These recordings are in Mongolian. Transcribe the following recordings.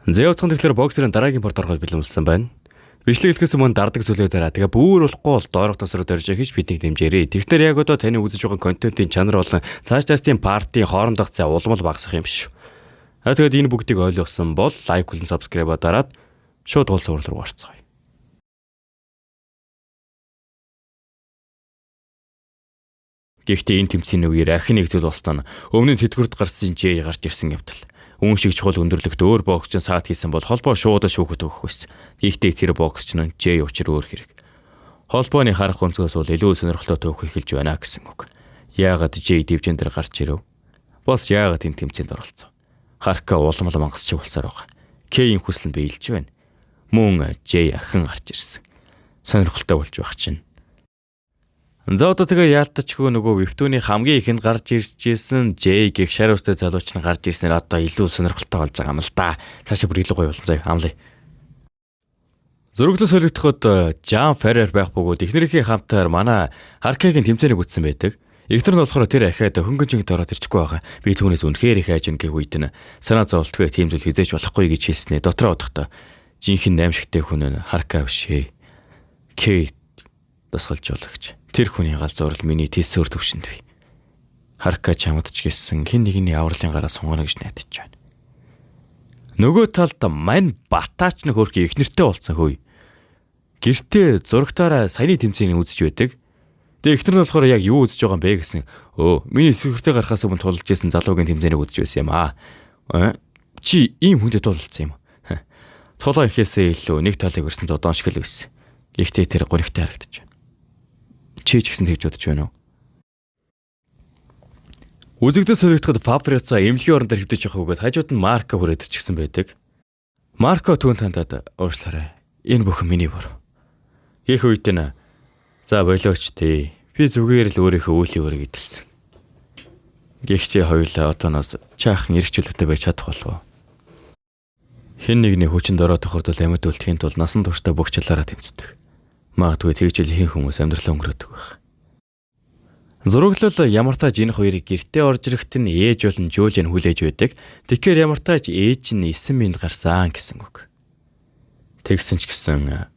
За явцхан тэгэхээр боксерын дараагийн порт ороход бэлэн болсон байна. Бичлэг хэлэхээс өмнө дардаг зүйлээ дараа. Тэгээ бүр болохгүй бол доорх тосроо дорж хийж биднийг дэмжээрэй. Тэгснээр яг одоо таны үзэж байгаа контентын чанар болон цааш цаашдын партийн хоорондох зай улмал багасах юм шүү. А тэгээд энэ бүгдийг ойлгосон бол лайк болон subscribe дараад шууд гол цуврал руу орцгоё. Гэхдээ энэ тэмцээний үеэр ахин нэг зүйл болсон нь өмнө нь тэтгэврт гарсан Жей гарч ирсэн явдал. Үүн шиг чухал өндөрлөгт өөр боксчин саат хийсэн бол холбоо шууд шүүхэд өгөх байсан. Гэхдээ тэр боксчин нь Жей учир өөр хэрэг. Холбооны харах өнцгөөс бол илүү сонирхолтой түүх эхэлж байна гэсэн үг. Яагаад Жей дивжин дээр гарч ирэв? Бос яагаад энэ тэмцээнд оролцов? Харка улам л мангасч болсоор байгаа. Кийн хүсэл нь биелж байна. Мөн Жей ахин гарч ирсэн. Сонирхолтой болж байх чинь. За одоо тэгээ яалтчгүй нөгөө Вифтүний хамгийн ихэнд гарч ирж исэн Жей гэх шар үстэй залууч нь гарч ирснээр одоо илүү сонирхолтой болж байгаа юм л да. Цаашаа бүр илүү гоё болно заяа амлая. Зөрөглөө солигдоход Жан Феррер байх бөгөөд эхнэрийнхээ хамтаар манай Харкагийн тэмцээнийг үтсэн байдаг. Эхнэр нь болохоор тэр ахиад хөнгөн жинхэнэ ороод ирчихгүй байгаа. Би түүнээс үнэхээр их айж гэх үед нь санаа зовлтгүй тийм зүйл хизээч болохгүй гэж хэлснээ дотроо бодохдоо жинхэнэ аимшигтэй хүн нь Харка биш ээ. Кейт дасгалжуулагч. Тэр хүний гал зурал миний тэсвэр төвшөнд бий. Харка чамд ч гэсэн хэн нэгний авралын гараа сунгана гэж найдаж байна. Нөгөө талд мань батаач нөх хөрхи их нэртэй болсон хөөе. Гэртээ зурагтаараа саяны тэмцээнийг үзэж байдаг. Тэгээ эхнэр нь болохоор яг юу үзэж байгаа юм бэ гэсэн. Өө, миний эсвэртэй гарахаас өмнө тулж исэн залуугийн тэмцээнийг үзэж байсан юм аа. Чи ийм хүнтэй тулалдсан юм. Тулаа ихээсээ илүү нэг талыг өрсөн зодон шиг л байсан. Гэхдээ тэр гуригтай харагдаж байна. Чи ч гэсэн тэгж бодож байна уу? Үзэгдэл солигдоход Фабрица эмнэлгийн орон дээр хэвдэж явах өгөөд хажууд нь Марко хүрээд ирчихсэн байдаг. Марко түүн тандаад уушлаарай. Энэ бүхэн миний буруу. Гэх үед нь за болооч тий. Би зүгээр л өөрийнхөө үлийн өрийг идэлсэн. Гэхдээ хоёулаа одооноос чаахан эрх чөлөөтэй байж чадах болов уу? Хэн нэгний хүчинд ороо тохирдол амьд үлдэхийн тулд насан туршдаа бүх чалаараа тэмцдэг. Магадгүй тэгж л ихэнх хүмүүс амьдралаа өнгөрөөдөг байх. Зураглал ямар тааж энэ хоёрыг гэртээ орж ирэхэд нь ээж болон Жуулиан хүлээж байдаг. Тэгэхээр ямар тааж ээж нь 9 минут гарсан гэсэн үг. Тэгсэн ч гэсэн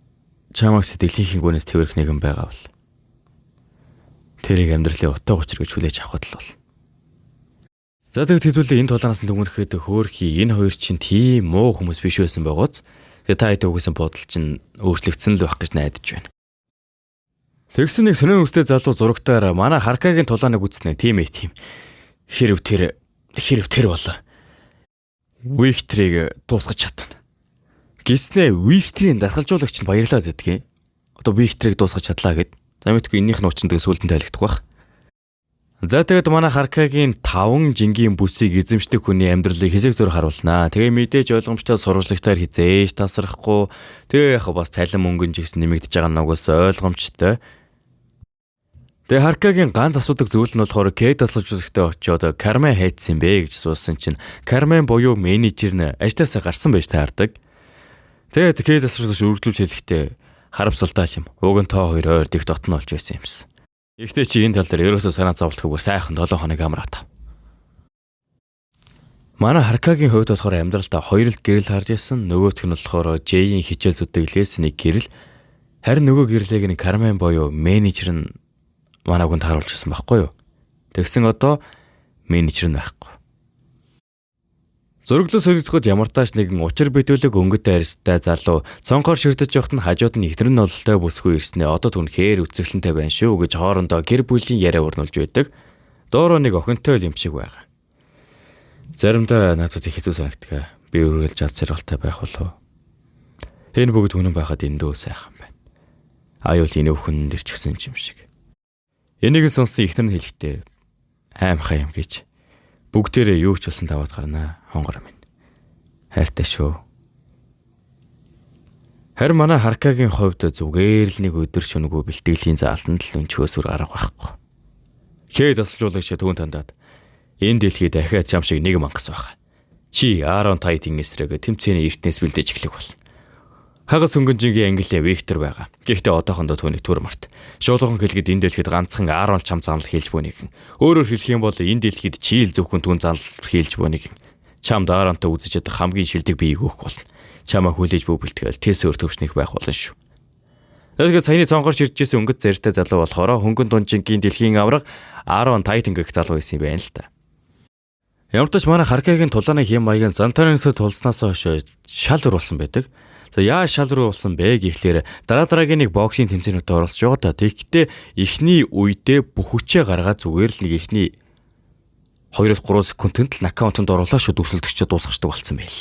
чамайг сэтгэлийн гүнээс тэрх нэгэн байгаа бол тэрийг амьдралын утга учир гэж хүлээж авахд л бол. За тэгэд хэдүүлээ энэ тулаанаас нь дүгнэхэд хөөхий энэ хоёр чинь тийм муу хүмүүс биш байсан байгооц. Тэгээ та хэд үгүйсэн бодол чинь өөрчлөгдсөн л байх гэж найдаж байна. Тэгсэн нэг сонин үстэй залуу зурагтаар манай Харкагийн тулааныг үзснэ. Тийм ээ тийм. Хэрв тэр хэрв тэр болоо. Викторийг дуусгаж чадна. Гиснэ Викторийн дасгалжуулагч нь баярлаад байдгийг. Одоо Викторийг дуусгаж чадлаа гэд. За мэдгүй энийх нь учир нь тэгээ сүүлд нь тайлагдах байх. За тэгээд манай Харкагийн 5 жингийн бүсийг эзэмшдэг хүний амьдралыг хэсэг зур харуулнаа. Тэгээ мэдээж ойлгомжтой сурвалжлагтаар хизээж тасрахгүй. Тэгээ яг бас цалин мөнгөн ч гэсэн нэмэгдэж байгаа нь угсаа ойлгомжтой. Тэгээ Харкагийн ганц асуудаг зүйл нь болохоор Кэт дасгалжуулагчтай очиод Кармен хайцсан бэ гэж асуусан чинь Кармен буюу менежер нь ажлаасаа гарсан байж таардаг. Тэгээд Кэт дасгалжуулагч үргэлжлүүлж хэлэхдээ харамсалтай юм. Уг нь тоо хоёр ойр дэх дотн болж байсан юмсан. Гэхдээ чи энэ тал дээр ерөөсөө санаа зовлтгүйгээр сайхан 7 хоног амраа тав. Манай Харкагийн хувьд болохоор амьдралдаа хоёр л гэрэл харж исэн. Нөгөөх нь болохоор Жейийн хичээл зүтгэлээс нэг гэрэл. Харин нөгөө гэрлийг нь Кармен буюу менежер нь манай хүнд харуулж ирсэн байхгүй юу? Тэгсэн одоо менежер нь байхгүй. Зураглал солигдоход ямар тааш нэгэн учир битүүлэг өнгөтэй арьстай залуу цонхоор ширтэж явахад нь хажууд нь эхнэр нь ололтой бүсгүй ирснээ одоо түнхээр үцэглэнтэй байна шүү гэж хоорондоо гэр бүлийн яриа өрнүүлж байдаг. Доороо нэг охинтой л юм шиг байгаа. Заримдаа надад их хэцүү санагддаг. Би үргэлж аз жаргалтай байх болов. Энэ бүгд үнэн байхад эндөө сайхан байна. Аюул энэ өхөн дэрчгсэн юм шиг. Энийг нь сонссон эхнэр нь хэлэхдээ аимхай юм гэж бүгдээрээ юу ч болсон таваад гарнаа. Хонгор минь. Хайртай шүү. Харин манай Харкагийн хувьд зүгээр л нэг өдөр шөнөгүй бэлтгэлийн заалтанд л өнчгөөс үр арга байхгүй. Хээ дасгалжуулагч түүн тандаад энэ дэлхийд дахиад чам шиг нэг мангас байгаа. Чи Аарон Тайтын эсрэг тэмцээний эртнээс бэлдэж эхлэх болно. Хагас хөнгөн жингийн Английн Виктор байгаа. Гэхдээ одоохондоо түүнийг түр март. Шуулган хэлэхэд энэ дэлхийд ганцхан Аарон чам занал хийлж буй нэгэн. Өөрөөр хэлэх юм бол энэ дэлхийд чи л зөвхөн түүн занал хийлж буй нэгэн. Чамд Ааронтой үзэж чадах хамгийн шилдэг биеийг өгөх болно. Чамаа хүлээж бүү бэлтгэл тэс өөр төвчнөх байх болно шүү. Тэгэхээр саяны цонхорч ирж исэн өнгөц зэртэй залуу болохоор хөнгөн дунджингийн дэлхийн аварга Аарон Тайтан гэх залуу байсан юм байна л та. Ямар ч манай Харкагийн тулааны хэм маяг нь Зантаринстэй тулснаас хойш шал өөр болсон байдаг. За, яаж шал өөр болсон бэ гэхлээр дараа дараагийн нэг боксing тэмцээнүүдэд оролцож байгаа та. Тэгэхдээ эхний үедээ бүх хүчээ гаргаад зүгээр л нэг эхний 2-3 секундэд л нокаутанд оруулаад шууд өрсөлдөгчөө дуусгачдаг болсон байл.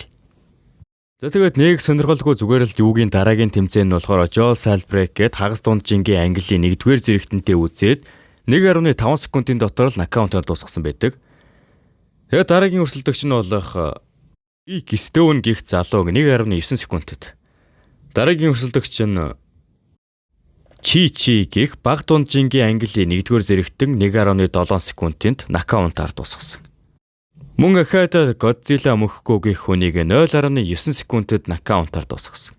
За, тэгээд нэг сонирхолгүй зүгээр л юугийн дараагийн тэмцээн нь болохоор Joel Salbreak гээд хагас дунд жингийн Английн 1-р зэрэгтэнтэй үзээд 1.5 секундын дотор л нокаутаар дуусгасан байдаг. Тэгээд дараагийн өрсөлдөгч нь болох Ик Стоун гих залууг 1.9 секундэд. Дараагийн өрсөлдөгч нь Чи Чи гих баг дунд жингийн Английн 1-р зэрэгтэн 1.7 секундэд нокаутаар дуусгасан. Мөн ахаад Годзилла мөхгүй гих хүнийг 0.9 секундэд нокаутаар дуусгасан.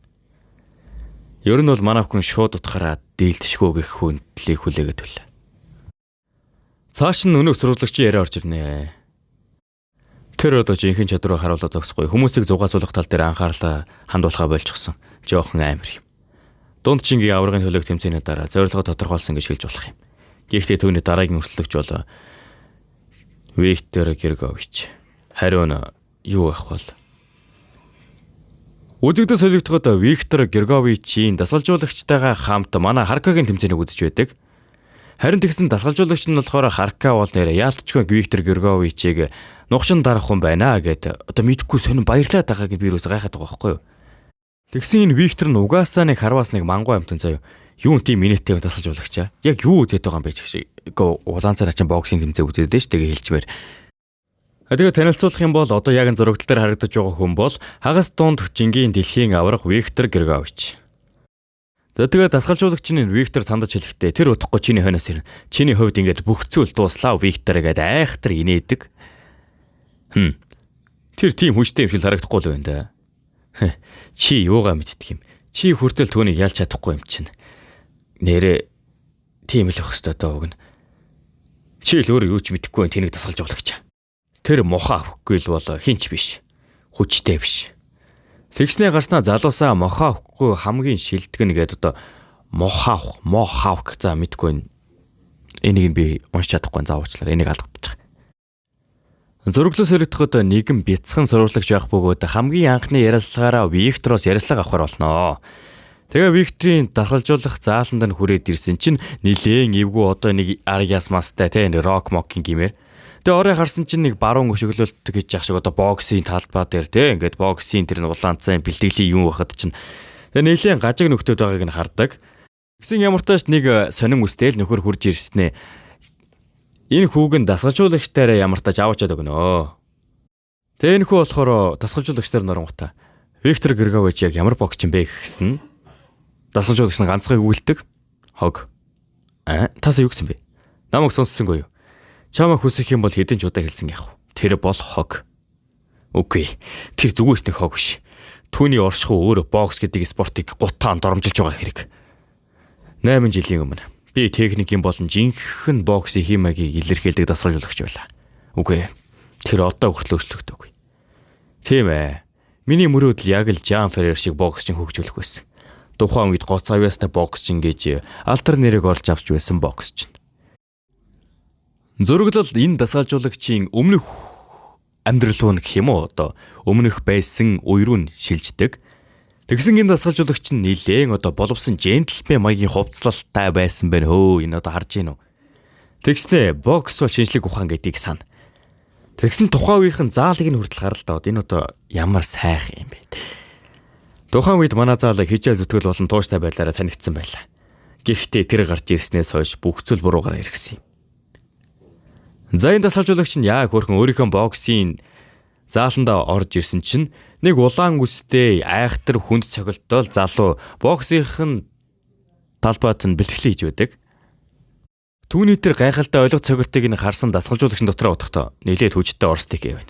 Ер нь бол манай хүн шууд утгаараа дийлдэшгүй гих хүндлийг хүлээгээд байлаа. Цааш нь өнөөх сурвалжлагчийн яриа орж ирнэ. Тэр одоо жинхэнэ чадвараа харуулаад зогсохгүй. Хүмүүсийг зугаасуулах тал дээр анхаарлаа хандуулахаа болчихсон. Жохон амар юм. Дунд чингийн аваргын төлөөх тэмцээний дараа зорилгоо тодорхойлсон гэж хэлж болох юм. Гэхдээ түүний дараагийн өрсөлдөгч бол Виктор Гергович. Хариу нь юу байх вэ? Үзэгдэл солигдоход Виктор Герговичийн дасгалжуулагчтайгаа хамт манай Харкагийн тэмцээнийг үзэж байдаг. Харин тэгсэн дасгалжуулагч нь болохоор Харка бол нэрээ яалтчгүй Виктор Герговичийг нухчин дарах хүн байна гэд одоо мэдхгүй сонин баярлаад байгааг би юусоо гайхаад байгаа байхгүй юу. Тэгсэн энэ Виктор нь угаасаа нэг харваас нэг мангуй амтан заяа. Юу тийм минеттэй дасгалжуулагчаа. Яг юу үзээд байгаа юм бэ ч гэх улаан царай чинь боксing тэмцээн үзээд дээ ш тэгээ хэлчмээр. Тэгээ танилцуулах юм бол одоо яг зурагтал дээр харагдаж байгаа хүн бол хагас дунд жингийн дэлхийн аварга Виктор Гергович. За, тэгээ дасгалжуулагч нь Виктор тандаж хэлэхдээ тэр утгагүй чиний хойноос ирнэ. Чиний хувьд ингээд бүх зүйл дууслаа Виктор гэдээ айхтар инээдэг. Тэр тийм хүчтэй юм шиг харагдахгүй л байна да. Чи юугаа мэддэг юм? Чи хүртэл түүнийг ялж чадахгүй юм чинь. Нэрээ тийм л байх хэвээр даа уг нь. Чи л өөрөө юу ч мэдэхгүй байх тэнийг дасгалжуулагч. Тэр мохоо авахгүй л бол хинч биш. Хүчтэй биш. Тэгснээ гарснаа залуусаа мохоо авахгүй хамгийн шилдэг нь гээд одоо мохоо мохавк за мэдгүй. Энийг нь би уншиж чадахгүй, заавчлаар энийг алгадчих. Зураглал солигдоход нэгэн бяцхан сурвалжлагч байх бөгөөд хамгийн анхны ярилцлагаараа Виктороос ярилцлага авахар болноо. Тэгээ Викторийн дасгалжуулах зааланд нь хүрээд ирсэн чинь нилээн эвгүй одоо нэг арьяас мастай те нэг рок мокийн гимээр. Тэгээ орой харсан чинь нэг баруун өшөглөлт гэж яах шиг одоо боксing талбай дээр те ингээд боксing тэр улаанцсан бэлтгэлийн юм байхад чинь тэгээ нилээн гажиг нөхдөд байгааг нь хардаг. Тэгсэн ямар тааш нэг сонин үстэл нөхөр хурж ирснээ. Энэ хүүг нь дасгалжуулагчтайраа ямар тааш аваачаад өгнө. Тэгээ энэ хүү болохоор дасгалжуулагчдаар норонготой. Виктор Гергович яг ямар боксч юм бэ гэхсэн. Дасгалжуулагч нь ганцхан өгүүлдэг. Хог. Аа, тасаа юу гэсэн бэ? Намайг сонссонгүй юу? Чамайг хүсэх юм бол хэдэн ч удаа хэлсэн яах вэ? Тэр бол хог. Үгүй. Тэр зүгээс нэг хог биш. Түүний оршихуй өөрөө бокс гэдэг спортыг гутаан доромжилж байгаа хэрэг. 8 жилийн өмнө би техникийн болон жинхэнэ боксын хэм маягийг илэрхийлдэг дасгалжуулагч байлаа. Үгүй. Тэр одоо хүртэл өөрчлөгдөөгүй. Тийм ээ. Миний мөрөөдөл яг л Жан Феррер шиг боксчин хөгжүүлэх байсан. Тухайн үед гоц авьяастай боксчин гэж алтар нэрийг олж авч байсан боксчин. Зураглал энэ дасгалжуулагчийн өмнөх амьдрал руу гэх юм уу одоо өмнөх байсан үе рүү шилждэг. Тэгсэн энэ дасгалжуулагч нь нилээн одоо боловсон джентльмен маягийн хувцлалтай байсан байна хөө, энэ одоо харж гин үү. Тэгснэ бокс бол шинжлэх ухаан гэдгийг сана. Тэгсэн тухайн үеийнхэн заалыг нь хүртэл харалдаа. Энэ одоо ямар сайхан юм бэ. Тухайн үед манай заалыг хичээл зүтгэл болон тууштай байдлаараа танигдсан байлаа. Гэхдээ тэр гарч ирснээс хойш бүх зүйл буруугаар эргэсэн юм. За, энэ дасгалжуулагч нь яа хөрхөн өөрийнхөө боксing зааландаа орж ирсэн чинь нэг улаан үстэй айхтар хүнд цогцолтой залуу боксынх нь талбайд нь бэлтгэлээ хийж байдаг. Түүний тэр гайхалтай ойлгох цогцолтыг нь харсан дасгалжуулагч нь дотроо утгатай нилээд хүчтэй орсдыг гэв.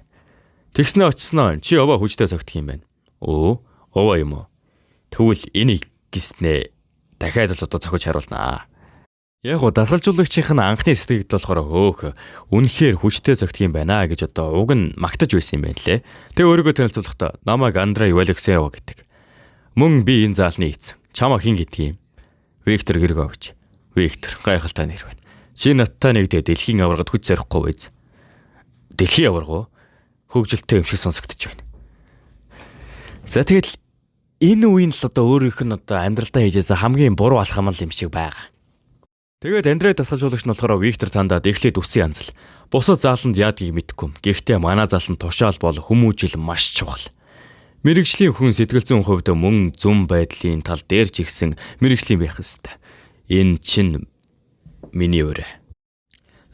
Тэгснээ очсноо чи овоо хүчтэй цогтох юм байна. Өө, овоо юм уу? Тэгвэл энийг гиснээ дахиад л одоо цохиж харуулнаа. Яг гоо дасгалжуулагчийнх нь анхны сэтгэгдэл болохоор хөөх үнэхээр хүчтэй зөгтөх юм байна гэж одоо уг нь магтаж байсан юм байна лээ. Тэгээ өөрийгөө танилцуулахдаа намайг Андрей Валексева гэдэг. Мөн би энэ заалны эзэн. Чамаа хэн гэдгийг юм? Виктор Григорьевич. Виктор, гайхалтай нэр байна. Чи надтай нэгдээ дэлхийн аваргад хүч зорихгүй биз? Дэлхийн аварга уу? Хөгжилтэй юм шиг сонсогдож байна. За, тэгэл энэ үеийн л одоо өөрийнх нь одоо амьдралдаа хийжсэн хамгийн буруу алхам л юм шиг байгаа. Тэгээд Андрей дасгалжуулагч нь болохоор Виктор тандаад эхлээд үсэн янзал. Бусад зааланд яадгийг мэдэхгүй. Гэхдээ манай зааланд тушаал бол хүмүүжил маш чухал. Мэргэжлийн хүн сэтгэл зүйн хувьд мөн зүйн байдлын тал дээр ч ихсэн мэргэжлийн байх ёстой. Энэ чинь миний өрөө.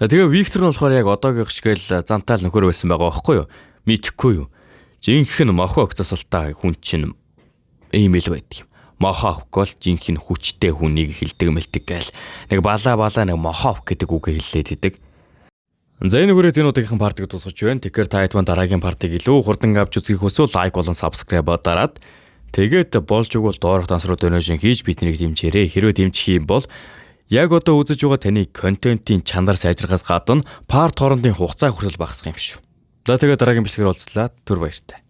За, тэгээ Виктор нь болохоор яг одоогийнх шиг л зантаал нөхөр байсан байгаа байхгүй юу? Мэдэхгүй юу? Жинхэнэ мохоо огцосолтой хүн чинь ийм л байдаг юм. Мохоо авахгүй бол жинхэнэ хүчтэй хүнийг хилдэг мэлдэг гээл нэг балаа балаа нэг мохоо авах гэдэг үгээ хэллээд идэг. За, энэ хүрээд энэ удаагийнхан part ыг дуусгаж байна. Тэгэхээр та хэд дараагийн part ыг илүү хурдан авч үзэхийг хүсвэл like болон subscribe дараад, тэгээд болж өгвөл доорх данс руу donation хийж биднийг дэмжээрэй. Хэрвээ дэмжих юм бол яг одоо үзэж байгаа таны контентын чанар сайжрахаас гадна part хоорондын хугацаа хүртэл багасах юм шүү. За, тэгээд дараагийн бичлэгээр уулзлаа. Түр баяртай.